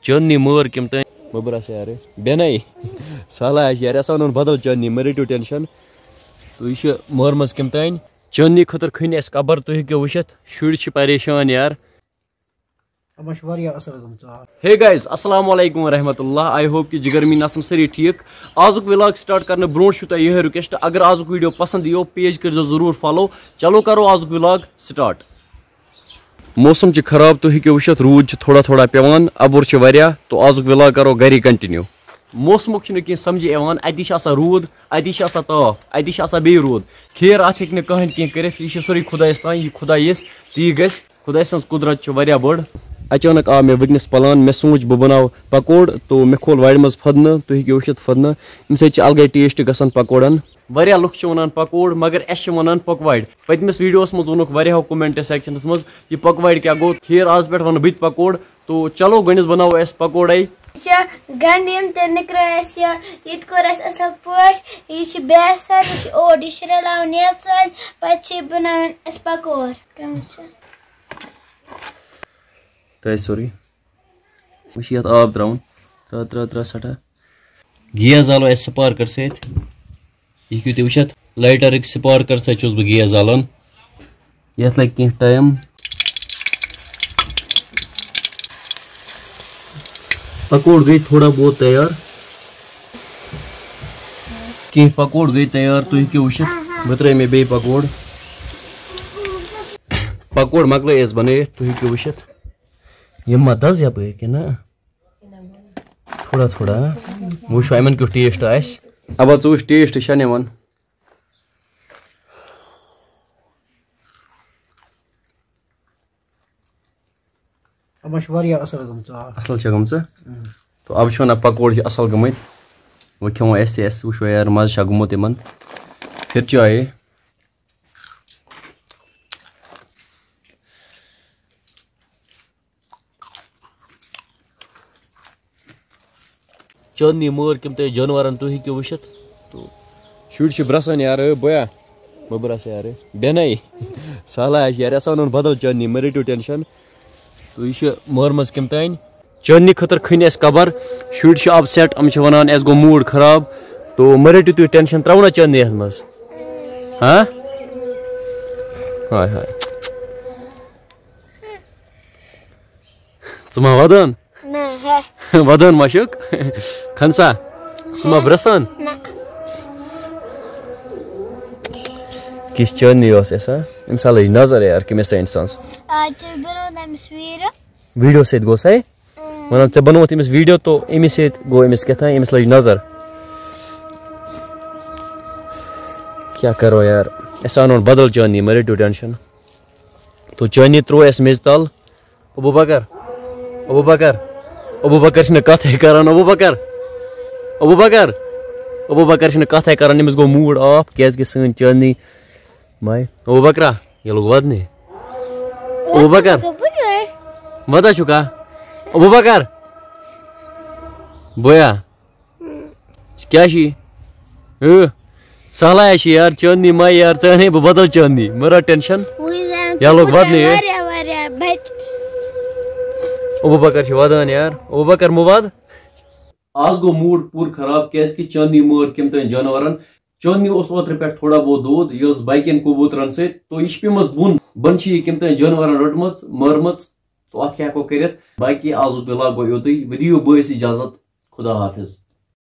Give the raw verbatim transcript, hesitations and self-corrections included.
چٲنی مٲر کٔمۍ تام؟ بہٕ برس یارٕ۔ بیٚنَے۔ سہلٕے آسہِ یارٕ، اَسہِ وَنُن بدل چٲنی، مہٕ رٔٹِو ٹٮ۪نشن۔ تہٕ یہِ چھِ مٲرمٕژ کٔمۍ تام۔ چٲنی خٲطرٕ کھٔنۍ اَسہِ قبر، تُہۍ ہیٚکِو وٕچھِتھ۔ شُرۍ چھِ پریشان یار۔ یِمن چھُ واریاہ اَصٕل گٔمٕژ آ۔ Hey guys، السلام علیکم ورحمۃ اللہ۔ I hope کہِ جِگر میٲنۍ آسن سٲری ٹھیٖک۔ آزُک وِلاگ سٹارٹ کرنہٕ برونٛٹھ چھُ تۄہہِ یِہوٚے رِکویسٹ، اگر آزُک ویٖڈیو پسنٛد یِیو، پیج کٔرۍزیو ضروٗر فالو۔ چلو کرو آزُک وِلاگ سٹارٹ۔ موسم چھُ خراب، تُہۍ ہیٚکِو وٕچھِتھ، روٗد چھُ تھوڑا تھوڑا پٮ۪وان، اَبُر چھُ واریاہ، تو آزُک وِلاگ کرو گَرے کنٹِنیو۔ موسمُک چھُنہٕ کینٛہہ سمجھے یِوان، اَتی چھُ آسان روٗد، اَتی چھُ آسان تاپھ، اَتی چھُ آسان بیٚیہِ روٗد۔ خیر، اَتھ ہیٚکہِ نہٕ کٕہٕنۍ کینٛہہ کٔرِتھ، یہِ چھُ سورُے خۄدایَس تام، یہِ خۄدایَس تی گژھِ۔ خۄداے سٕنٛز قُدرت چھِ واریاہ بٔڑ۔ اچانک آو مےٚ وٕنکیٚنَس پلان، مےٚ سوٗنٛچ بہٕ بناو پکوڑ، تو مےٚ کھول وارِ منٛز فٔدنہٕ، تُہۍ ہیٚکِو وٕچھِتھ فٔدنہٕ، اَمہِ سۭتۍ چھِ الگٕے ٹیسٹ گژھان پکوڑن۔ واریاہ لُکھ چھِ وَنان پکوڑ، مگر اَسہِ چھِ وَنان پۄکوارِ۔ پٔتمِس ویٖڈیوَس منٛز ووٚنُکھ واریاہو کومٮ۪نٛٹ سیکشنَس منٛز، یہِ پۄکوارِ کیٛاہ گوٚو؟ خیر، آز پٮ۪ٹھ وَنہٕ بہٕ تہِ پکوڑ۔ تو چلو، گۄڈٕنٮ۪تھ بَناوو أسۍ پکوڑے۔ یہِ چھِ گنٛڈٕ یِم تہِ نِکرٲے اَسہِ، یہِ، یہِ تہِ کوٚر اَسہِ اَصٕل پٲٹھۍ۔ یہِ چھِ بیسَن، یہِ چھِ اوٹ، یہِ چھِ رَلاوُن یَتھ سۭتۍ، پَتہٕ چھِ بَناوٕنۍ اَسہِ پکوڑ۔ تۄہہِ سورُے۔ وۄنۍ چھِ یَتھ آب ترٛاوُن۔ ترٛاو، ترٛاو، ترٛاو سٮ۪ٹھاہ۔ گیس زالو أسۍ سپارکر سۭتۍ۔ یہِ ہیٚکِو تُہۍ وٕچھِتھ، لایٹرٕکۍ سپارکر سۭتۍ چھُس بہٕ گیس زالان۔ یَتھ لَگہِ کینٛہہ ٹایم۔ پکوڑ گٔے تھوڑا بہت تیار۔ کینٛہہ پکوڑ گٔے تیار، تُہۍ ہیٚکِو وٕچھِتھ۔ بہٕ ترٛٲے مےٚ بیٚیہِ پکوڑ۔ پکوڑ مۄکلٲے اَسہِ بَنٲیِتھ، تُہۍ ہیٚکِو وٕچھِتھ۔ یِم ما دَز یَپٲرۍ کِنہٕ نہ؟ تھوڑا تھوڑا۔ وٕچھو یِمن کیُتھ ٹیسٹ آسہِ۔ اَبا ژٕ وٕچھ، ٹیسٹ چھا نِوان؟ یِمن چھِ واریاہ اَصٕل گٔمٕژ آ۔ اَصٕل چھا گٔمژٕ؟ تو اَبہٕ چھِ وَنان پَکوڑ چھِ اَصٕل گٔمٕتۍ۔ وۄنۍ کھٮ۪مو اَسہِ تہِ، اَسہِ وٕچھو یار مَزٕ چھا گوٚمُت یِمن۔ پھر چاے۔ چٲنی مٲر کٔمۍ تام جانورن تُہۍ ہیٚکِو وٕچھِتھ۔ تو شُرۍ چھِ برٛسان یارٕ، بویا، بہٕ برٛسہٕ یارٕ، بیٚنَے۔ سہلٕے آسہِ یارٕ، اَسہِ وَنُن بدل چٲنی، مہٕ رٔٹِو ٹٮ۪نشن۔ تو یہِ چھِ مٲرمٕژ کٔمۍ تام۔ چٲنی خٲطرٕ کھٔنۍ اَسہِ قبر، شُرۍ چھِ اَپسٮ۪ٹ، یِم چھِ وَنان اَسہِ گوٚو موٗڈ خراب۔ تو مہٕ رٔٹِو تُہۍ ٹٮ۪نشن، ترٛاوو نا چٲنی یَتھ منٛز؟ ہاں؟ ہاے ہاے۔ ژٕ ما وَدان؟ نہ، ہے۔ وَدان ما چھُکھ؟ خنسا، ژٕ ما برٛسان؟ نہ۔ کِژھ چٲنی ٲس اَسہِ، ہا؟ أمِس ہا لٔج نظر یار، کٔمِس تام اِنسانَس۔ آ، تیٚلہِ بَنوو نہٕ أمِس ویٖرٕ۔ ویٖڈیو سۭتۍ گوٚو سَے؟ اۭں۔ وَنان، ژےٚ بَنووُتھ أمِس ویٖڈیو، تو أمِس سۭتۍ گوٚو أمِس کیٛاہ تام، أمِس لٔج نظر۔ کیٛاہ کَرو یار؟ اَسہِ اَنون بدل چٲنی، مہٕ رٔٹِو ٹٮ۪نشَن۔ تو چٲنی ترٛوو اَسہِ میٚژِ تَل۔ ابو بکر، ابو بکر، ابو بکر چھِنہٕ کَتھٕے کَران۔ ابو بکر، ابو بکر، ابو بکر چھِنہٕ کَتھٕے کَران۔ أمِس گوٚو موٗڈ آف، کیٛازِکہِ سٲنۍ چٲنی ماے۔ ابو بکرا، یہِ لوٚگ وَدنہِ۔ ابو بکر، وَدان چھُکھا؟ ابو بکر، بویا۔ کیٛاہ چھُ یہِ؟ ہہ؟ سہلٕے چھُ یار، چٲنی ما یار، ژٕ اَنے بہٕ بدل چٲنی، مہٕ رَٹ ٹٮ۪نشَن۔ وۄنۍ زَن یا لوٚگ کوٗتاہ وَدنہِ، ہے؟ واریاہ، واریاہ بَچہِ۔ ابو بکر چھُ وَدان یار، ابو بکر مہٕ وَد۔ آز گوٚو موٗڈ پوٗرٕ خراب، کیٛازِکہِ چٲنی مٲر کٔمۍ تام جانوَرَن۔ چٲنی اوس اوترٕ پٮ۪ٹھ تھوڑا بہت دود، یہِ ٲس باقیَن کبوٗترَن سۭتۍ، تو یہِ چھِ پیٚمٕژ بۄن۔ بۄن چھِ یہِ کٔمۍ تام جانوَرَن رٔٹمٕژ، مٲرمٕژ۔ تو اَتھ کیٛاہ ہٮ۪کو کٔرِتھ؟ باقی آزُک وِلاگ گوٚو یُتُے۔ وِدِ یِیِو بٲیِس اِجازت۔ خدا حافظ۔